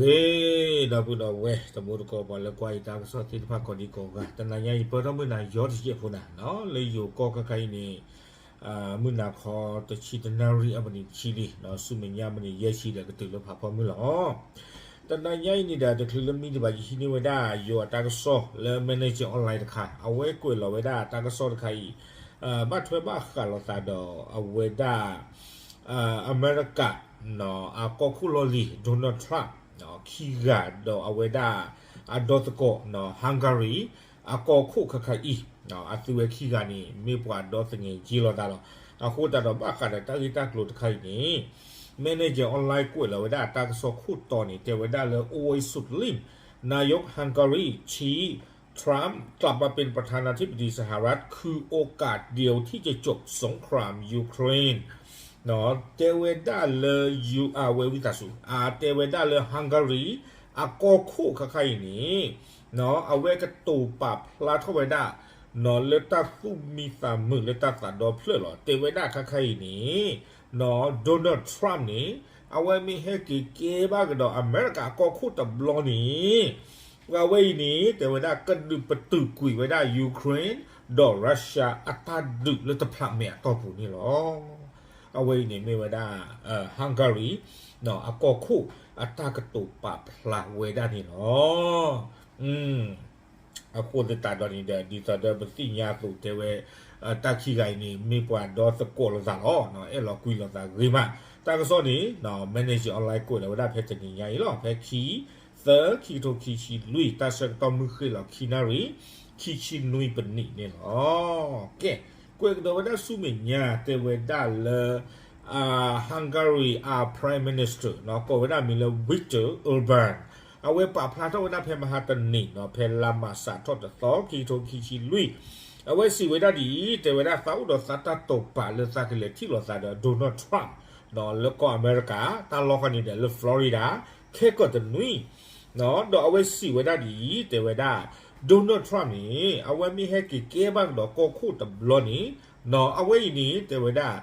ဂ့ၤ ဒီပုၢ်ဒီဝဲၢ် တံၤသကိး ပှၤလၢကွၢ်ယတၢ်ကစီၣ်သ့ၣ်တဖၣ် ကိးဒံကိးဂၤ, တနၤညါအံၤ ပၢၢ်ထီၣ်မုၢ်နၤယီတစဲးဖိနၤ လၢယိၤကီၢ်ခဲခါအံၤန့ၣ် မုၢ်နၤခီတဆံတနၣ်ရံၣ် အမံးနံးတဆံလံ, ဆူမဲာ်ညါမံးနံးယဲၢ်ဆံဒီး ကတုၤလၢဖးဖီမုၢ်လီၤ. တနၤညါအံၤန့ၣ်ဒီး တချုးလၢမံတဘၣ် ယဟံးန့ၢ်ဝဲဒၣ် ယိၤအတၢ်ကစီၣ်လၢ Manager Online တခါ, အဝဲကွဲးလီၤဝဲဒၣ်တၢ်ကစီၣ်တခါအံၤ ဘၣ်ထွဲဘၣ်ဃးလိာ်သးဒီးအဝဲဒၣ် အမဲရကၤ အကီၢ်ခိၣ်လီၢ်လံၤ Donald Trump ခံဂၤဒီးအဝဲဒၣ် အဒီသကိး Hungary အကီၢ်ခိၣ်ခဲခါအံၤ အသုဝဲခံဂၤန့ၣ် မ့ၢ်ပှၤဒီသငဲးက့လိာ်သးလီၤ. အဃိသတးဒီးဘၣ်ဃးဒီးတၢ်ဂ့ၢ်တၢ်ကျိၤတခါအံၤန့ၣ် Manager Online ကွဲးလီၤဝဲဒၣ်တၢ်ကစီၣ်ခိၣ်တီန့ၣ် တဲဝဲဒၣ်လၢ အိၣ်ဝဲဆူၣ်တလံၣ် နာယိး Hungary ချံ Trump กลับมาเป็นประธานาธิบดีสหรัฐ คือโอกาสเดียวที่จะจบสงครามยูเครน တဲဝဲဒၣ်လၢ ယူ အဝဲဝံသးစူၤ တဲဝဲဒၣ်လၢ Hungary အကီၢ်ခိၣ်ခဲခါအံၤန့ၣ် အဝဲကတိၤပာ်ဖျါထီၣ်ဝဲဒၣ် လၢတၢ်သူၣ်မံသးမုာ်လၢတၢ်သးဒီဖျၢၣ်လီၤ. တဲဝဲဒၣ်ခဲခါအံၤန့ၣ် Donald Trump န့ၣ် အဝဲမ့ၢ်ဟဲက့ၤကဲဘၣ်ကဒီးအမဲရကၤအကီၢ်ခိၣ်တဘျီန့ၣ် ပှၤဝဲအံၤန့ၣ် တဲဝဲဒၣ်ကဒုးပတုာ်ကွံာ်ဝဲဒၣ် Ukraine ဒီး Russia အတၢ်ဒုးလၢတဖျးမဲာ်အတီၢ်ပူၤန့ၣ်လီၤ. အဝဲအံၤန့ၣ်မ့ၢ်ဝဲဒၣ် Hungary အကီၢ်ခိၣ်အတၢ်ကတိၤပာ်ဖျါဝဲဒၣ်န့ၣ်လီၤ. အဃိသတးဒီးန့ၣ်ဒီး ဒ်သိးဒီးပသ့ၣ်ညါအသိးတဲဝဲ တၢ်ခံဂၤအံၤန့ၣ် မ့ၢ်ပှၤဒီသကိးလိာ်သးလီၤ. အဲၣ်လီၤကွံလိာ်သးဂ့ၤမး. တၢ်ကစီၣ်န့ၣ် Manager Online ကွဲးလီၤဝဲဒၣ်ဖဲတနံၤညါအံၤလီၤ. ဖဲခံ သၢ ခံကထိခံဆံလွံၢ် တၢ်ဆၢကတီၢ်မုၢ်ဃ့ၢ်လီၤခံနၣ်ရံၣ် ခံဆံနွံပနံးန့ၣ်လီၤ. ကဲ ကွဲးကဒီးဝဲဒၣ်ဆူမဲာ်ညါ တဲဝဲဒၣ်လၢ Hungary အ Prime Minister ကိးဝဲဒၣ်မံၤလၢ Viktor Orban အဝဲပာ်ဖျါထီၣ်ဝဲဒၣ်ဖဲမဟါတနံၤ ဖဲလါမးစးထီၣ်တသီ ခံကထိခံဆံလွံၢ် အဝဲစံးဝဲဒၣ်ဒ်အံၤ တဲဝဲဒၣ်သးအိၣ်ဒီးသးတၢ်တိာ်ပာ်လၢသးကလဲၤထံၣ်လိာ်သးဒီး Donald Trump လၢကီၢ်အမဲရကၤ တၢ်လီၢ်ဃီန့ၣ်ဒီးလၢ Florida ခဲကိာ်တနွံ ဒီးအဝဲစံးဝဲဒၣ်ဒ်အံၤ တဲဝဲဒၣ် Donald Trump န့ၣ် အဝဲမ့ၢ်ဟဲက့ၤကဲဘၣ်ကဒီးကီၢ်ခိၣ်တဘျီန့ၣ် အဝဲအံၤန့ၣ် တဲဝဲဒၣ်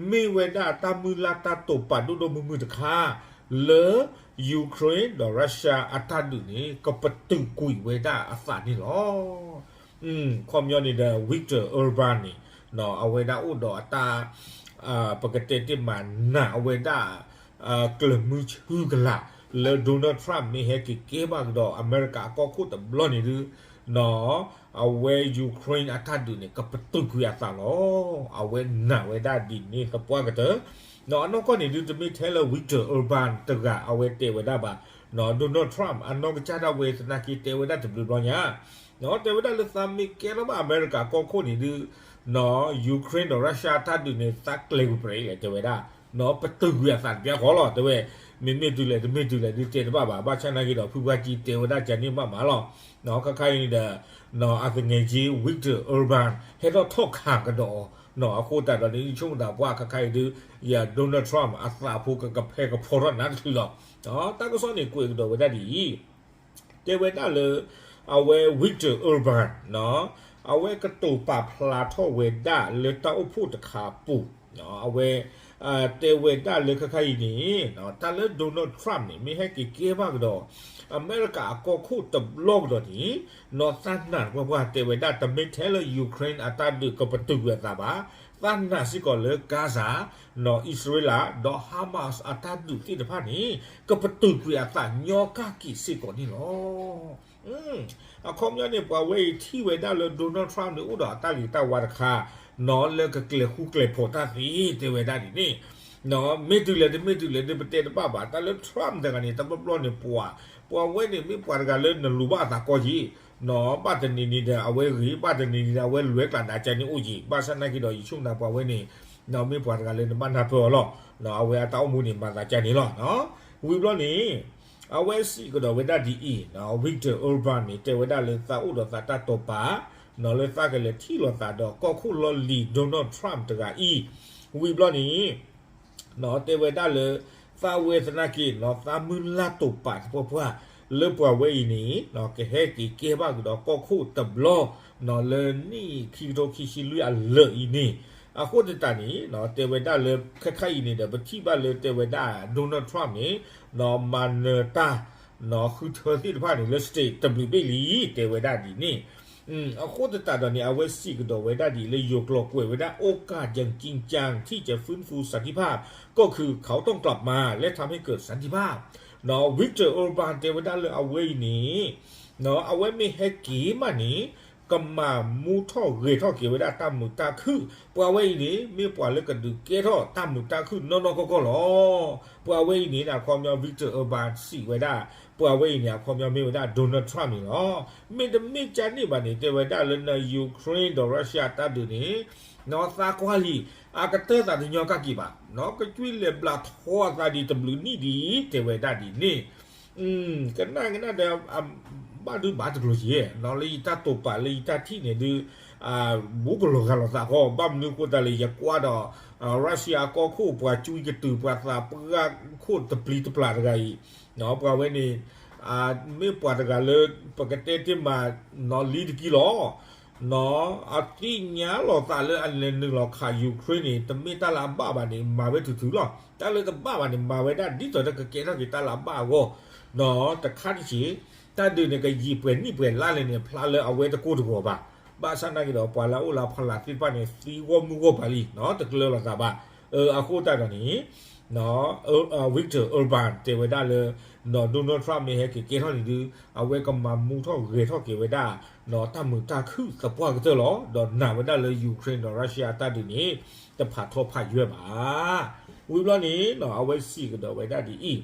မ့ၢ်ဝဲဒၣ်တၢ်မုၢ်လၢ်တၢ်တိာ်ပာ်ဒိၣ်ဒိၣ်မုၢ်မုၢ်တခါ လၢ Ukraine ဒီး Russia အတၢ်ဒုးန့ၣ် ကပတုာ်ကွံာ်ဝဲဒၣ်အသးန့ၣ်လီၤ. ခီပညီန့ၣ်ဒီး Viktor Orban န့ၣ် အဝဲဒၣ်အိၣ်ဒီးအတၢ် ပကတဲတ့ၢ်မး နာ်အဝဲဒၣ် ကျၢၤမုဆူကလာ် လၢ Donald Trump မ့ၢ်ဟဲက့ၤကဲဘၣ်ကဒီးအမဲရကၤအကီၢ်ခိၣ်တဘျီန့ၣ်ဒုး အဝဲ Ukraine အတၢ်ဒုးန့ၣ် ကပတုာ်ကွံာ်အသးလီၤ. အဝဲနာ်ဝဲဒၣ်ဒ်န့ၣ်သပှၢ်ကတၢၢ် အနီၢ်ကီၢ်န့ၣ်ဒုး တမ့ၢ်ထဲလၢ Viktor Orban တဂၤအဝဲတဲဝဲဒၣ်ဘၣ် Donald Trump အနီၢ်ကစၢ်ဒၣ်ဝဲသနာ်က့ တဲဝဲဒၣ်တဘျုးဘျီညါ တဲဝဲဒၣ်လၢသးမ့ၢ်ကဲထီၣ်ဘၣ်အမဲရကၤကီၢ်ခိၣ်န့ၣ်ဒုး Ukraine ဒီး Russia အတၢ်ဒုးန့ၣ် သးကျဲၤကွံာ်ပြဲးလဲၣ် တဲဝဲဒၣ် ပတုာ်ကွံာ်အသးတဘျီဃီလီၤ တဲဝဲ မ့မ့ၢ်တုၤလဲၣ်တမ့ၢ်တုၤလဲၣ်ဒုးတဲတဘၣ်ဘၣ် ဘၣ်ဆၣ်နာ်က့ဒီး ဖုပှၢ်ကံတဲဝဲဒၣ်ကန့ၣ်ဘၣ်မးလီၤ. ခဲခါအံၤန့ၣ်ဒီး အသငဲးက့ Viktor Orban ဟဲထီၣ်ထီၣ်ခးကဒီးအီၤ အဃိသတးဒီးန့ၣ် ယဆိကမိၣ်သးပှၢ်ခဲခါအံၤဒုး ယ Donald Trump အသးဖိကကဖဲကဖီထီၣ်နးတချုးလီၤ. တၢ်ကစီၣ်န့ၣ်ကွဲးကဒီးဝဲဒၣ်ဒ်အံၤ တဲဝဲဒၣ်လၢ အဝဲ Viktor Orban အဝဲကတိၤပာ်ဖျါထီၣ်ဝဲဒၣ်လၢတၢ်အိၣ်ဖှိၣ်တခါအပူၤ အဝဲ တဲဝဲဒၣ်လၢခဲခါအံၤန့ၣ် တၢ်လၢ Donald Trump န့ၣ် မ့ၢ်ဟဲက့ၤကဲဘၣ်ကဒီး အမဲရကၤအကီၢ်ခိၣ်တဘျီကဒီးန့ၣ် သးနာ်ပှၤပှၢ်တဲဝဲဒၣ် တမ့ၢ်ထဲလၢ Ukraine အတၢ်ဒုးကပတုာ်ကွံာ်အသးဘၣ် သးနာ်စ့ၢ်ကီးလၢ Gaza အံၣ်စရ့လး ဒီး Hamas အတၢ်ဒုးသ့ၣ်တဖၣ်န့ၣ် ကပတုာ်ကွံာ်အသးညီကၣ်က့ၤစ့ၢ်ကီးန့ၣ်လီၤ. အခီပညီန့ၣ် ပှၤဝဲအံၤထံၣ်ဝဲဒၣ်လၢ Donald Trump န့ၣ် အိၣ်ဒီးအတၢ်ဂ့ၤတၢ်ဝါတခါ နီၢ်လၢကကျဲၤဃူကျဲၤဖိးတၢ်သ့ တဲဝဲဒၣ်ဒ်န့ၣ် မ့ၢ်တုၤလဲၣ်တမ့ၢ်တုၤလဲၣ်ဒုး ပတဲတဘၣ်ဘၣ် တၢ်လၢ Trump တဂၤန့ၣ် တဘျီဘျီန့ၣ် ပှၤ ပှၤဝဲန့ၣ် မ့ၢ်ပှၤတဂၤလၢနလိၤဘၣ်အသးကီၢ်ယံၤ ဘၣ်တနံၤနံၤဒီး အဝဲဂ့ၤ ဘၣ်တနံၤနံၤဒီး အဝဲလွဲၢ်ကျးဒၣ်ကန့ၣ်အိၣ်ယံၤ ဘၣ်ဆၣ်နာ်က့ဒီး ယဆိကမိၣ်သးပှၤဝဲန့ၣ် မ့ၢ်ပှၤတဂၤလၢနဘၣ်နၢ်ပၢၢ်အီၤလီၤ အဝဲအတၢ်အိၣ်မူန့ၣ် မၤသးကန့ၣ်လီၤ. ဝံၤဘျီန့ၣ် အဝဲစံးကဒီးဝဲဒၣ်ဒ်အံၤ Viktor Orban န့ၣ် တဲဝဲဒၣ်လၢသးအိၣ်ဒီးသးတၢ်တိာ်ပာ် လၢသးကလဲၤထံၣ်လိာ်သးဒီးကီၢ်ခိၣ်လီၢ်လံၤ Donald Trump တဂၤအံၤ ဝံၤဘျီန့ၣ် တဲဝဲဒၣ်လၢ သးဝဲသနာ်က့ သးမုၢ်လၢ်တိာ်ပာ်သပှၢ်ပှၢ် လၢပှၤဝဲအံၤန့ၣ် ကဟဲက့ၤကဲဘၣ်ကဒီးကီၢ်ခိၣ်တဘျီ လၢနံၣ်ခံကထိခံဆံလွံၢ်အလၢာ်အံၤန့ၣ် အဃိသတးန့ၣ် တဲဝဲဒၣ်လၢခဲခါအံၤန့ၣ်ဒီး ပထံၣ်ဘၣ်လၢတဲဝဲဒၣ် Donald Trump န့ၣ် မၤနၢၤတၢ် ဃုထၢသ့ၣ်တဖၣ်န့ၣ် လၢ state တဘျုးဘ့ၣ်လံ တဲဝဲဒၣ်ဒ်န့ၣ်. အဃိသတးဒီးန့ၣ် အဝဲစံးကဒီးဝဲဒၣ်ဒ်လၢယိၤကျိာ်ကွဲးဝဲဒၣ် โอกาสอย่างจริงจังที่จะฟื้นฟูสันติภาพ ก็คือเขาต้องกลับมาและทำให้เกิดสันติภาพ Viktor Orban တဲဝဲဒၣ်လၢအဝဲအံၤန့ၣ် အဝဲမ့ၢ်ဟဲက့ၤမးန့ၣ် ကမၤမူထီၣ်ဂဲၤထီၣ်က့ၤဝဲဒၣ်တၢ်မုာ်တၢ်ခုၣ်, ပှၤဝဲအံၤန့ၣ် မ့ၢ်ပှၤလၢကဒုးကဲထီၣ်တၢ်မုာ်တၢ်ခုၣ်နီၢ်နီၢ်ကီၢ်ကီၢ်လီၤ. ပှၤဝဲအံၤန့ၣ် အခီပညီ Viktor Orban စံးဝဲဒၣ် ပှၤဝဲအံၤန့ၣ် အခီပညီမ့ၢ်ဝဲဒၣ် Donald Trump န့ၣ်လီၤ. မ့တမ့ၢ်ကန့ၣ်ဘၣ်န့ၣ် တဲဝဲဒၣ်လၢန Ukraine ဒီး Russia တၢ်ဒုးန့ၣ် သးကွၢ်လံ အကတၢၢ်သးတညီကၢ်က့ၤဘၣ်, ကကွံာ်လဲၤဘျးထီအသးဒ်တဘျုးနံၣ်ဒ်အံၤ တဲဝဲဒၣ်ဒ်န့ၣ် ကနၣ်ကနၣ်ဒီး ဘၣ်ဒုးဘၣ်တကျိၤက့ၤ, လၢယတၢ်တိာ်ပာ်လၢယတၢ်ထံၣ်န့ၣ်ဒုး ဘူးကလီၤဂာ်လိာ်သးဃီ, ဘၣ်မနုၤဃိသတးလဲၣ် ယကွၢ်ဒီး Russia ကီၢ်ခိၣ် ပှၤကွံာ်ကတုၤ ပှၤသးပှၢ်ခိၣ်တပျံၤတပျၢ်တဂၤအံၤ, ပှၤဝဲန့ၣ် မ့ၢ်ပှၤတဂၤလၢ ပကတဲတ့ၢ်မး လံတကံလီၤ. အသ့ၣ်ညါလိာ်သးလၢအလဲၤနုာ်လီၤခး Ukraine န့ၣ် တမ့ၢ်တၢ်လၢအဘၣ်ဘၣ်န့ၣ် မၤဝဲတုၤတုၤလီၤ. တၢ်လၢတဘၣ်ဘၣ်န့ၣ် မၤဝဲဒၣ်ဒ်သိးဒီးကကဲထီၣ်က့ၤတၢ်လၢအဘၣ်အဂီၢ်, တခါတက့ၢ် တၢ်ဒုးန့ၣ် ကယံာ်ပှဲၤနံၣ်ပှဲၤလါလဲၣ်န့ၣ် ဖျါလၢအဝဲတကိၢ်တဂီၤဘၣ်. ဘၣ်ဆၣ်နာ်က့ၤဒီး ပှၤလၢအအိၣ်လၢအဖီလာ်သ့ၣ်တဖၣ်န့ၣ် သံဂီၢ်မုၢ်ဂီၢ်ပၤလံ, တကျၢၤလိာ်သးဘၣ်. အဃိသတးဒီးန့ၣ် Viktor Orban တဲဝဲဒၣ်လၢ Donald Trump မ့ၢ်ဟဲက့ၤကဲထီၣ်န့ၣ်ဒုး အဝဲကမၤမူထီၣ်ဂဲၤထီၣ်က့ၤဝဲဒၣ် တၢ်မုာ်တၢ်ခုၣ်သပှၢ်ကတၢၢ်လီၤ. ဒီးနာ်ဝဲဒၣ်လၢ Ukraine ဒီး Russia တၢ်ဒုးန့ၣ် တဖးထီဖးယွဲၢ်ဘၣ်. ဝံၤဘျီန့ၣ် အဝဲစံးကဒီးဝဲဒၣ်ဒ်အံၤ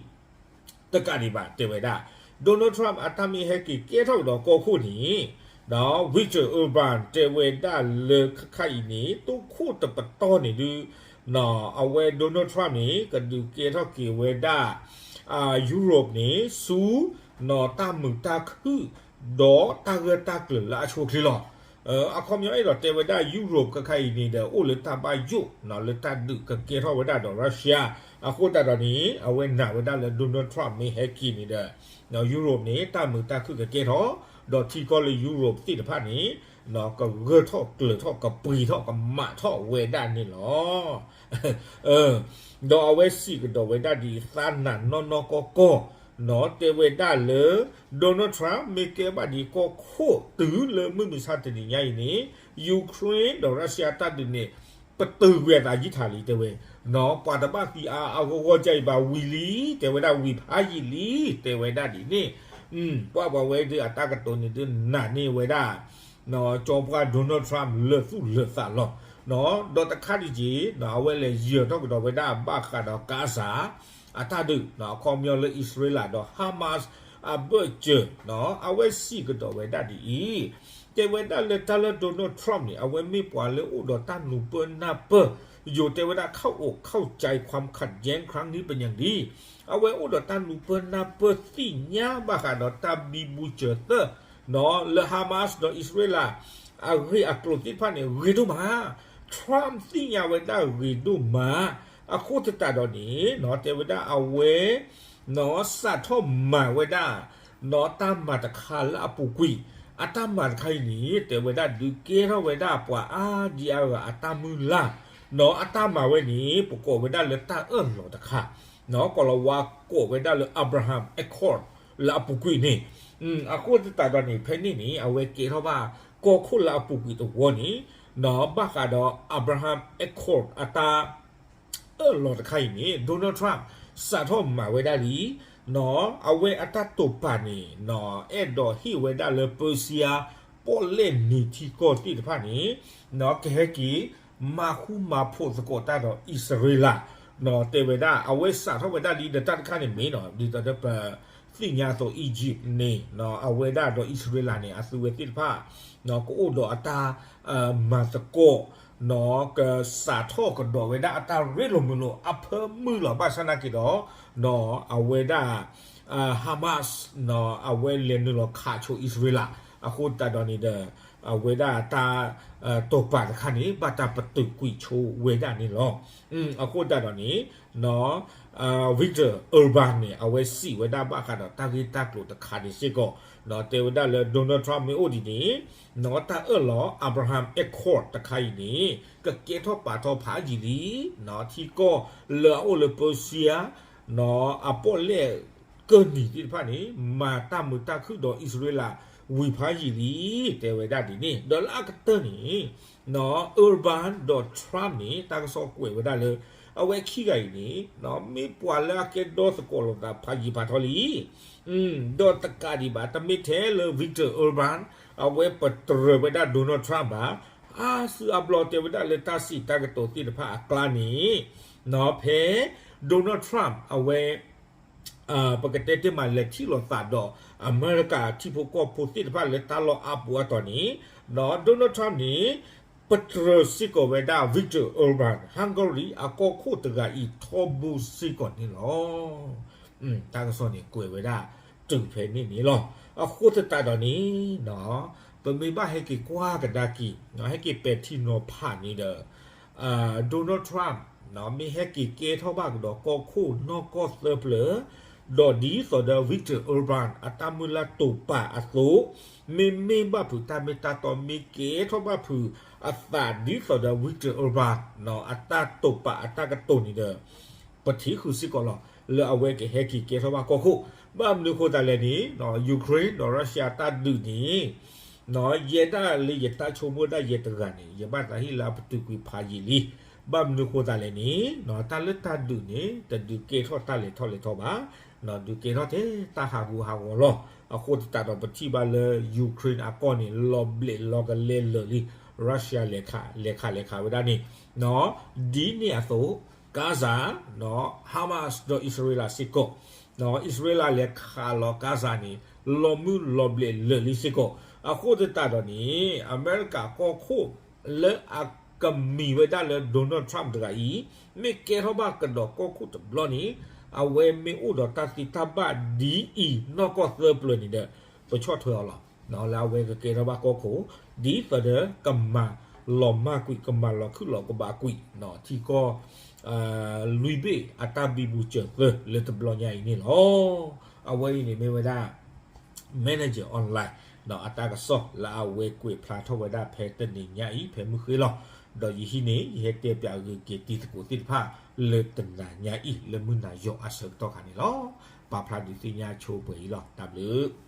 တကးဒံးဘၣ် တဲဝဲဒၣ် Donald Trump အတၢ်မ့ၢ်ဟဲက့ၤကဲထီၣ်ကဒီးကီၢ်ခိၣ်န့ၣ် ဒီး Viktor Orban တဲဝဲဒၣ်လၢခဲခါအံၤန့ၣ် တိခိၣ်တပတီၢ်န့ၣ်ဒုး အဝဲ Donald Trump န့ၣ် ကဒုးကဲထီၣ်က့ၤဝဲဒၣ် Europe န့ၣ် ဆူ တၢ်မုာ်တၢ်ခုၣ် ဒီးတၢ်ဂၢၢ်တၢ်ကျၢၤလၢအဆိအချ့လီၤ. အခီပညီအဲၣ်ဒိးတဲဝဲဒၣ် Europe ခဲခါအံၤန့ၣ်ဒီး အိၣ်လၢတၢ်ဘၣ်ယိၣ် လၢတၢ်ဒုးကကဲထီၣ်ဝဲဒၣ်ဒီး Russia အဃိသတးဒီးန့ၣ် အဝဲနာ်ဝဲဒၣ်လၢ Donald Trump မ့ၢ်ဟဲက့ၤန့ၣ်ဒီး Europe န့ၣ် တၢ်မုာ်တၢ်ခုၣ်ကကဲထီၣ် ဒီးထံကီၢ်လၢ Europe သ့ၣ်တဖၣ်န့ၣ် ကဂၢၢ်ထီၣ်ကျၢၤထီၣ် ကပှ့ၤထီၣ် ကမးထီၣ်ဝဲဒၣ်န့ၣ်လီၤ. ဒီးအဝဲစံးကဒီးဝဲဒၣ်ဒ်အံၤ သးနာ်နီၢ်နီၢ်ကီၢ်ကီၢ် တဲဝဲဒၣ်လၢ Donald Trump မ့ၢ်ကဲဘၣ်ဒ်ကီၢ်ခိၣ်တုၤလၢမုၢ်မဆါတနံၤညါအံၤန့ၣ် Ukraine ဒီး Russia တၢ်ဒုးန့ၣ် ပတုာ်ကွံာ်အသးယံာ်ထးလံ တဲဝဲ, ပှၤတဘၣ်သံအါအါဂီၢ်ဂီၢ်ဒ်အံၤဘၣ် ဝံၤလံ တဲဝဲဒၣ် ဝံၤဖးယံာ်လံ တဲဝဲဒၣ်ဒ်န့ၣ် ပှၤပှၤဝဲဒၣ်အတၢ်ကတိၤန့ၣ်ဒုးနာ်န့ၢ်ဝဲဒၣ် ကၠီပှၢ် Donald Trump လၢာ်သူၣ်လၢာ်သးလီၤ. ဒီးတခါဒံးက့ၤ အဝဲလဲၤယၢၤထီၣ်ကဒီးဝဲဒၣ်ဘၣ်ဃးဒီး Gaza အတၢ်ဒုး အခီပညီလၢအံၣ်စရ့လးဒီး Hamas အဘၢၣ်စၢၤ အဝဲစံးကဒီးဝဲဒၣ်ဒ်အံၤ တဲဝဲဒၣ်လၢတၢ်လၢ Donald Trump န့ၣ် အဝဲမ့ၢ်ပှၤလၢအိၣ်ဒီးတၢ်နူၤပၢၢ်နၢ်ပၢၢ် ယိၤတဲဝဲဒၣ် เข้าอกเข้าใจความขัดแย้งครั้งนี้เป็นอย่างดี အဝဲအိၣ်ဒီးတၢ်နူၤပၢၢ်နၢ်ပၢၢ်သ့ၣ်ညါဘၣ်ဃးဒီးတၢ်ဘံဘူစၢၤသၢၣ် လၢ Hamas ဒီးအံၣ်စရ့လး အဂ့ၢ်အကျိၤသ့ၣ်တဖၣ်န့ၣ် ဂ့ၤဒိၣ်မး Trump သ့ၣ်ညါဝဲဒၣ်ဂ့ၤဒိၣ်မး အဃိသတးဒီးန့ၣ် တဲဝဲဒၣ်အဝဲ စးထီၣ်မၤဝဲဒၣ် တၢ်မၤတခါလၢအပူၤကွံာ် အတၢ်မၤတခါအံၤန့ၣ် တဲဝဲဒၣ်ဒုးကဲထီၣ်ဝဲဒၣ်ပှၤအါဒံအါဂၤအတၢ်မုၢ်လၢ် အတၢ်မၤဝဲန့ၣ် ပကိးဝဲဒၣ်လၢတၢ်အၢၣ်လီၤတခါ ကိၤလၤဝါကိးဝဲဒၣ်လၢ Abraham Accord လၢအပူၤကွံာ်န့ၣ် အဃိသတးဒီးန့ၣ် ဖဲန့ၣ်န့ၣ် အဝဲကဲထီၣ်ဘၣ်ကီၢ်ခိၣ်လၢအပူၤကွံာ်တဝီန့ၣ် ဘၣ်ဃးဒီး Abraham Accord အတၢ် အၢၣ်လီၤတခါအံၤန့ၣ် Donald Trump စးထီၣ်မၤဝဲဒၣ်လံ အဝဲအတၢ်တိာ်ပာ်န့ၣ် အဲၣ်ဒိးဟ့ၣ်ဝဲဒၣ်လၢ Persia ပီၣ်လဲၣ်နံၤထံကီၢ်သ့ၣ်တဖၣ်န့ၣ် ကဟဲက့ၤ မၤဃူမၤဖိးသကိးတၢ်ဒီးအံၣ်စရ့လး တဲဝဲဒၣ် အဝဲစးထီၣ်ဝဲဒၣ်လံဒီးတၢ်တခါန့ၣ်မ့ၢ်နီၤ ဒ်သိးဒီးပသ့ၣ်ညါအသိး Egypt န့ၣ် အဝဲဒၣ်ဒီးအံၣ်စရ့လးန့ၣ် အသုဝဲသ့ၣ်တဖၣ် ကအိၣ်ဒီးအတၢ် မၤသကိး ကစးထီၣ်ကဒီးဝဲဒၣ်အတၢ်ရ့လိာ်မုာ်လိာ်အဖၢမုၢ်လီၤ ဘၣ်ဆၣ်နာ်က့ၤဒီး အဝဲဒၣ် Hamas အဝဲလဲၤနုာ်လီၤခးဆိအံၣ်စရ့လး အဃိသတးဒီးန့ၣ်ဒီး အဝဲဒၣ်တၢ် တိာ်ပာ်တခါန့ၣ် ဘၣ်တၢ်ပတုာ်ကွံာ်ဆိဝဲဒၣ်န့ၣ်လီၤ. အဃိသတးဒီးန့ၣ် Viktor Orban န့ၣ် အဝဲစံးဝဲဒၣ်ဘၣ်ဃးဒီးတၢ်ဂ့ၢ်တၢ်ကျိၤတခါန့ၣ်စ့ၢ်ကီး တဲဝဲဒၣ်လၢ Donald Trump မ့ၢ်အိၣ်ဒ်န့ၣ် တၢ်အၢၣ်လီၤ Abraham Accord တခါအံၤန့ၣ် ကကဲထီၣ်ပာ်ထီၣ်ဖးယံာ်လံ ထံကီၢ်လၢအအိၣ်လၢ Persia အပီၣ်လဲၣ် ကၢၢ်နံၤသ့ၣ်တဖၣ်န့ၣ် မၤတၢ်မုာ်တၢ်ခုၣ်ဒီးအံၣ်စရ့လးဝံၤဖးယံာ်လံ တဲဝဲဒၣ်ဒ်န့ၣ် ဒီးလၢအကတၢၢ်န့ၣ် Urban ဒီး Trump န့ၣ် တၢ်ကစီၣ်ကွဲးဝဲဒၣ်လၢ အဝဲခံဂၤအံၤန့ၣ် မ့ၢ်ပှၤလၢအကဲဒီသကိးလိာ်သးဖးယံာ်ဖးထီလံ ဒီးတကးဒံးဘၣ် တမ့ၢ်ထဲလၢ Viktor Orban အဝဲပတြၢၤဝဲဒၣ် Donald Trump ဘၣ်, အါစုအါဘျီတဲဝဲဒၣ်လၢတၢ်စံးတၢ်ကတိၤသ့ၣ်တဖၣ်အကျါန့ၣ် ဖဲ Donald Trump အဝဲ ပကတဲတ့ၢ်မးလဲၤထံၣ်လိာ်သးဒီး အမဲရကၤထံဖိကီၢ်ဖိသ့ၣ်တဖၣ်လၢတၢ်လီၢ်အါပူၤအါတီၤန့ၣ် Donald Trump န့ၣ် ပတြၢၤစ့ၢ်ကီးဝဲဒၣ် Viktor Orban Hungary အကီၢ်ခိၣ်တဂၤအံၤထီဘိစ့ၢ်ကီးန့ၣ်လီၤ. တၢ်ကစီၣ်န့ၣ်ကွဲးဝဲဒၣ်တုၤဖဲန့ၣ်န့ၣ်လီၤ. အဃိသတးဒီးန့ၣ် ပမ့ၢ်ဘၣ်ဟဲက့ၤကွၢ်ကဒါက့ၤ ဟဲက့ၤပဲာ်ထံနီၤဖးန့ၣ်ဒီး Donald Trump မ့ၢ်ဟဲက့ၤကဲထီၣ်ဘၣ်ကဒီးကီၢ်ခိၣ်နီၢ်ကီၢ်သၢပျၢၤ ဒီးဒ်သိးဒီး Viktor Orban အတၢ်မုၢ်လၢ်တိာ်ပာ်အသိး မ့မ့ၢ်ဘၣ်ဖုးတၢ်မ့ၢ်တၢ်တီ မ့ၢ်ကဲထီၣ်ဘၣ်ဖုးအသးဒ်သိးဒီး Viktor Orban အတၢ်တိာ်ပာ်အတၢ်ကတိၤန့ၣ်ဒီး ပထံၣ်ဃုာ်စ့ၢ်ကီးလီၤ လၢအဝဲကဟဲက့ၤကဲထီၣ်ဘၣ်ကီၢ်ခိၣ်. ဘၣ်မနုၤဃိသတးလဲၣ်န့ၣ် Ukraine ဒီး Russia တၢ်ဒုးန့ၣ် ယဲဒၣ်လၢယတၢ်ဆိကမိၣ်ဒၣ်ယဲတဂၤန့ၣ် ယဘၣ်သးဟ့ၣ်လၢအပတုာ်ကွံာ်ဖးယံာ်လံ. ဘၣ်မနုၤဃိသတးလဲၣ်န့ၣ် တၢ်လၢတၢ်ဒုးန့ၣ် တဒုးကဲထီၣ်တၢ်လဲၤထီၣ်လဲၤထီဘၣ်, ဒုးကဲထီၣ်ထဲတၢ်ဟးဂူာ်ဟးဂီၤလီၤ. အဃိသတးဒီးပထံၣ်ဘၣ်လၢ Ukraine အကီၢ်န့ၣ် လီၤဘျဲးလီၤကလဲလၢာ်လံ Russia လဲၤခးလဲၤခးဝဲဒၣ်န့ၣ် ဒ်န့ၣ်အသိး Gaza, Hamas ဒီးအံၣ်စရ့လးစ့ၢ်ကီး, အံၣ်စရ့လးလဲၤခးလီၤ Gaza န့ၣ် လီၤမုၢ်လီၤဘျဲးလၢာ်လံစ့ၢ်ကီး. အဃိသတးဒီးန့ၣ် အမဲရကၤကီၢ်ခိၣ်လၢအကမံၤဝဲဒၣ်လၢ Donald Trump တဂၤအံၤ မ့ၢ်ကဲထီၣ်ဘၣ်ကဒီးကီၢ်ခိၣ်တဘျီန့ၣ် အဝဲမ့ၢ်အိၣ်ဒီးတၢ်သ့တၢ်ဘၣ်ဒ်အံၤနီၢ်ကီၢ်သၢပျၢၤန့ၣ်ဒီး ပဆီၣ်ထွဲအီၤလီၤ. လၢအဝဲကကဲထီၣ်ဘၣ်ကီၢ်ခိၣ် ဒ်သိးဒီးကမၤလီၤမၢ်ကွံာ် ကမၤလီၤခုၣ်လီၤကဘၣ်ကွံာ် ထံကီၢ် လွံၢ်ဘ့ၣ်အတၢ်ဘံဘူစၢၤသၢလၢတဘျီညါအံၤန့ၣ်လီၤ. အဝဲအံၤန့ၣ်မ့ၢ်ဝဲဒၣ် Manager Online အတၢ်ကစီၣ်လၢအဝဲကွဲးဖျါထီၣ်ဝဲဒၣ်ဖဲတနံၤညါအံၤ ဖဲမုၢ်ဃ့လီၤ. ဒီးယဟံးန့ၢ် ယဟဲတဲပၠးဂ့ၤက့ၤတံၤသကိးသ့ၣ်တဖၣ် လၢတနၤညါအံၤ လၢမုၢ်နၤယီၤအဆၢကတီၢ်ခါန့ၣ်လီၤ. ပာ်ဖျါဒုးသ့ၣ်ညါဆိပှဲၤအံၤလီၤ. တၢ်ဘျုး